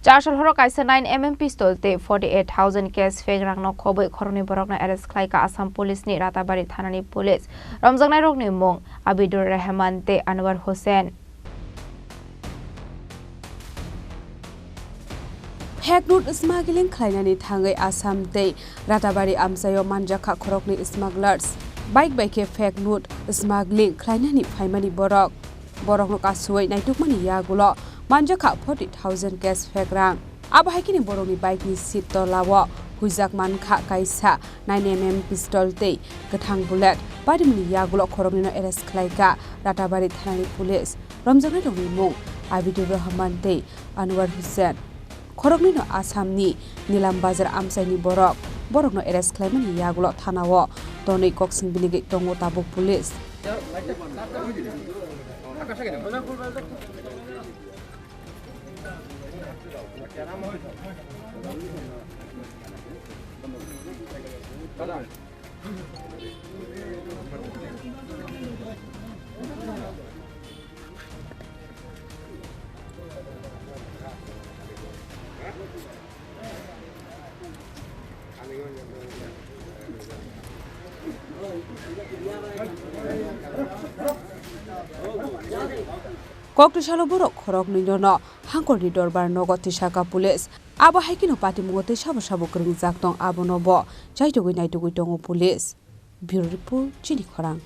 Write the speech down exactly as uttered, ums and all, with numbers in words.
Char sal horo kaisa nine M M pistol tei forty eight thousand cash fake rangno khobwi khoroknwi borokno arrest khlaikha Assam Police ni Ratabari thanani police. Romjaknairokni mung Abidur Rehman tei Anwar Hussain. Fake note smuggling khlainani thangwi Assam tei Ratabari amchaio manjakha khoroknwi smugglers. Bike bai khe fake note smuggling khlainani phaimani borok. Borokno kasuwi naitukmani yagulo manjakha forty thousand cash fake rang. Abo hai kheno borokni bike ni seat tolao huijak mankha kaisa nine M M pistol tei kwthang bullet. Parimani yagulo khoroknwino arrest khlaikha Ratabari thanani police. Romjaknairokni mung Abidur Rahman tei Anwar Hussain. Khoroknwino Assamni Nilam Bazar amchaini borok. Borokno arrest khlaimani yagulo thanao tonwi koksing binigwi tongo tabuk police. Kok twisalo borok khoroknwino no hangkorni dorbar nogo tisaka police. Abo hai kheno patimungo tei sabo sabo kwrwngjak tong, abono bo chaitugwi naitugwi tongo police. Bureau Report, Chini Khorang.